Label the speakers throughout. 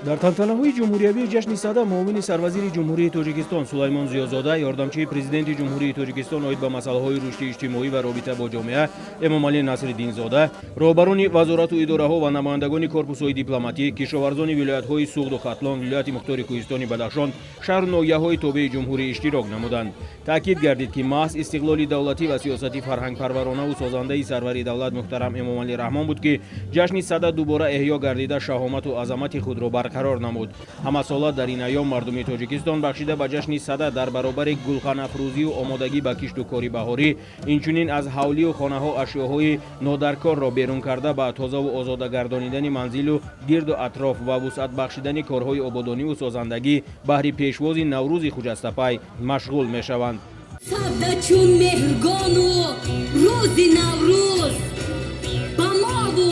Speaker 1: Дар тантанаҳои ҷумҳуриявии ҷашни Сада муовини сарвазири Ҷумҳурии Тоҷикистон Сулаймон Зиёзода, ёрдамчии президенти Ҷумҳурии Тоҷикистон оид ба масъалаҳои рушди иҷтимоӣ ва робита бо ҷомеа Эмомалӣ Насриддинзода, роҳбарони вазорату идораҳо ва намояндагони корпусҳои дипломатӣ, кишоварзони вилоятҳои Суғду Хатлон, вилояти Мухтори Кӯҳистони Бадахшон, шаҳру ноҳияҳои тобеи ҷумҳурӣ иштирок намуданд. Таъкид гардид, ки маҳз истиқлоли давлатӣ ва сиёсати фарҳангпарваронаву созандаи сарвари давлат муҳтарам Эмомалӣ Раҳмон буд, ки ҷашни Сада дубора эҳё гардида, шаҳомату азамати худро барқарор намуд. Ҳамасола дар ин айём мардуми Тоҷикистон бахшида ба ҷашни Сада дар баробари гулханафрӯзию омодагӣ ба кишту кори баҳорӣ, инчунин аз ҳавлию хонаҳо ашёҳои нодаркорро берун карда, ба тозаву озода гардонидани манзилу гирду атроф ва вусъат бахшидани корҳои ободониву созандагӣ баҳри пешвози Наврӯзи хуҷастапай машғул мешаванд.
Speaker 2: Сада чун меҳргону рӯзи Наврӯз ба мову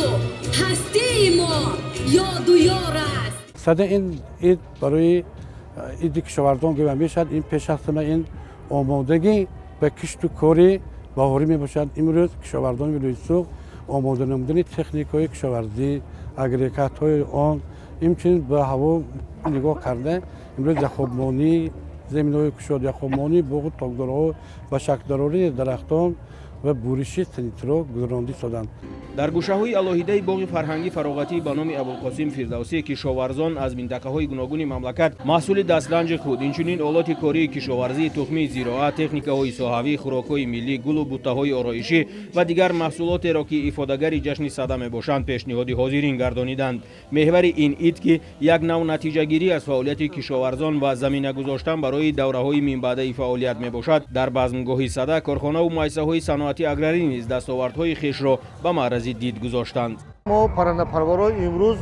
Speaker 2: ҳастии мо ёду ёр аст.
Speaker 3: Сада ин ид барои иди кишоварзон гӯя мешавад. Ин пеш аз ҳама ин омодагӣ ба кишту кори баҳорӣ мебошад. Имрӯз кишоварзони вилояти Суғд омода намудани техникаҳои кишоварзӣ, агрегатҳои он, инчунин ба ҳаво нигоҳ карда, имрӯз яхобмонии заминҳои кушод, яхобмонии боғу токдорҳо ба шаклдарории дарахтон ва буриши санитро гузаронда истоданд.
Speaker 1: Дар гӯшаҳои алоҳидаи боғи фарҳангӣ фароғатӣ ба номи Абулқосим Фирдавсӣ кишоварзон аз минтақаҳои гуногуни мамлакат маҳсули дастранҷи худ, инчунин олоти кории кишоварзӣ, тухмии зироат, техникаҳои соҳавӣ, хӯрокҳои миллӣ, гулу буттаҳои ороишӣ ва дигар маҳсулотеро, ки ифодагари ҷашни Сада мебошанд, пешниҳоди ҳозирин гардониданд. Меҳвари ин ид, ки як нав натиҷагирӣ аз фаъолияти кишоварзон ва замина гузоштан барои давраҳои минбаъдаи фаъолият мебошад, дар базмгоҳи Сада корхонаву муассисаҳои саноати аграрӣ низ дастовардҳои хешро ба маърази дид гузоштанд.
Speaker 4: Мо паррандапарварҳо имрӯз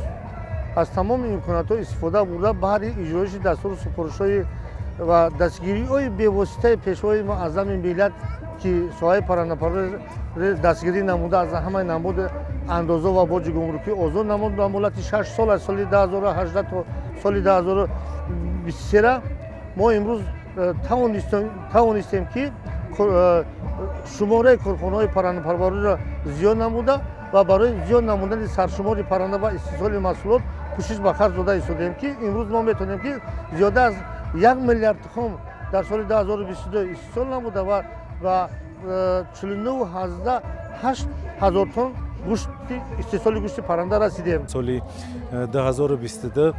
Speaker 4: аз тамоми имкониятҳо истифода бурда, баҳри иҷроиши дастуру супоришҳои ва дастгириҳои бевоситаи пешвои муаззами миллат, ки соҳаи паррандапарварӣ дастгирӣ намуда, аз ҳамаи намуди андоза ва боҷи гумрукӣ озод намуд, ба муддати 6 сол, аз соли 2018 то соли 2023 мо имрӯз тавонистем, ки шумораи корхонаҳои паррандапарвариро зиёд намуда ва барои зиёд намудани саршумори парранда ва истеҳсоли маҳсулот кӯшиш ба харҷ дода истодаем, ки имрӯз мо метавонем, ки зиёда аз 1 миллиард тухм дар соли 2022 истеҳсол намуда ва 49,8 ҳазор тонн гӯшти, истеҳсоли гӯшти парранда расидем.
Speaker 5: Соли 2022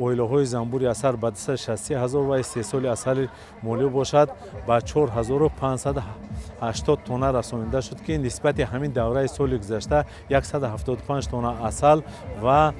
Speaker 5: оилаҳои занбури асал ба 263 ҳазор ва истеҳсоли асали молӣ бошад, ба 4580 тонна расонида шуд, ки нисбати ҳамин давраи соли гузашта 175 тонна асал ва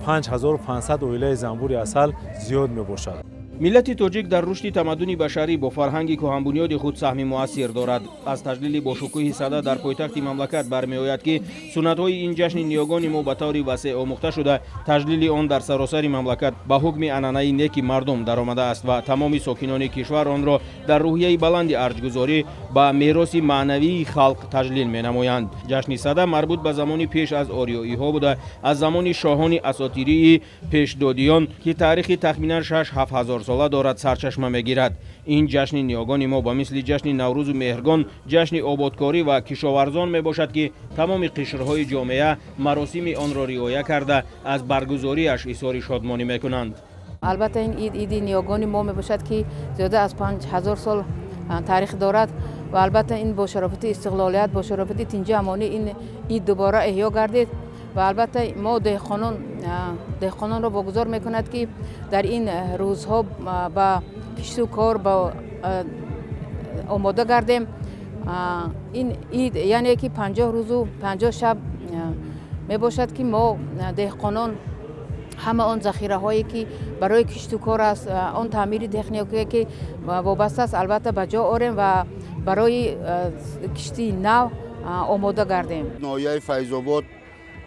Speaker 5: 5500 оилаи занбури асал зиёд мебошад.
Speaker 1: Миллати тоҷик дар рушди тамаддуни башарӣ бо фарҳанги кӯҳанбунёди худ саҳми муассир дорад. Аз таҷлили бошукӯҳи Сада дар пойтахти мамлакат бармеояд, ки суннатҳои ин ҷашни ниёгони мо ба таври васеъ омӯхта шуда, таҷлили он дар саросари мамлакат ба ҳукми анъанаи неки мардум даромадааст ва тамоми сокинони кишвар онро дар рӯҳияи баланди арҷгузорӣ ба мероси маънавии халқ таҷлил менамоянд. Ҷашни Сада марбут ба замони пеш аз ориёиҳо буда, аз замони шоҳони асотирии пешдодиён, ки таърихи тахминан 6-7 ҳазор сола дорад, сарчашма мегирад. Ин ҷашни ниёгони мо ба мисли ҷашни Наврӯзу Меҳргон ҷашни ободкорӣ ва кишоварзон мебошад, ки тамоми қишрҳои ҷомеа маросими онро риоя карда, аз баргузориаш изҳори шодмонӣ мекунанд.
Speaker 6: Албатта, ин ид иди ниёгони мо мебошад, ки зиёда аз 5000 сол таърих дорад. Ва албатта, ин бо шарофати истиқлолият, бо шарофати тинҷи амонӣ ин ид дубора эҳё гардид. Ва албатта, мо деҳқононро вогузор мекунад, ки дар ин рӯзҳо ба кишту кор ба омода гардем. Ин ид, яъне ки 50 рӯзу 50 шаб мебошад, ки мо деҳқонон ҳама он захираҳое, ки барои кишту кор аст, он таъмири техникае, ки вобаста аст, албатта, ба ҷо орем ва барои кишти нав омода гардем.
Speaker 7: Ноҳияи Файзобод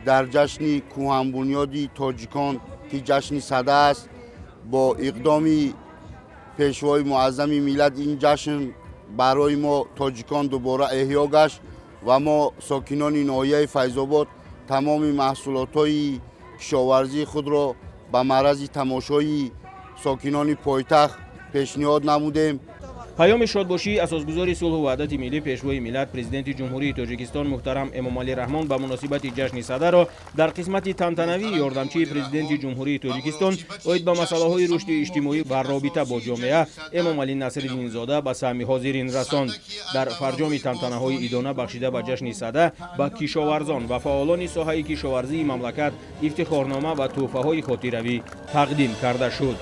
Speaker 7: дар ҷашни кӯҳанбунёди тоҷикон, ки ҷашни Сада аст, бо иқдоми пешвои муаззами миллат ин ҷашн барои мо тоҷикон дубора эҳё гашт ва мо сокинони ноҳияи Файзобод тамоми маҳсулотҳои кишоварзии худро ба маърази тамошои сокинони пойтахт пешниҳод намудем.
Speaker 1: Паёми шодбошии асосгузори сулҳу ваҳдати миллӣ, Пешвои миллат, Президенти Ҷумҳурии Тоҷикистон муҳтарам Эмомалӣ Раҳмон ба муносибати ҷашни Садаро дар қисмати тантанавии ёрдамчии Президенти Ҷумҳурии Тоҷикистон оид ба масъалаҳои рушди иҷтимоӣ ва робита бо ҷомеа Эмомалӣ Насриддинзода ба самъи ҳозирин расонд. Дар фарҷоми тантанаҳои идона бахшида ба ҷашни Сада ба кишоварзон ва фаъолони соҳаи кишоварзии мамлакат ифтихорнома ва тӯҳфаҳои хотиравӣ тақдим карда шуд.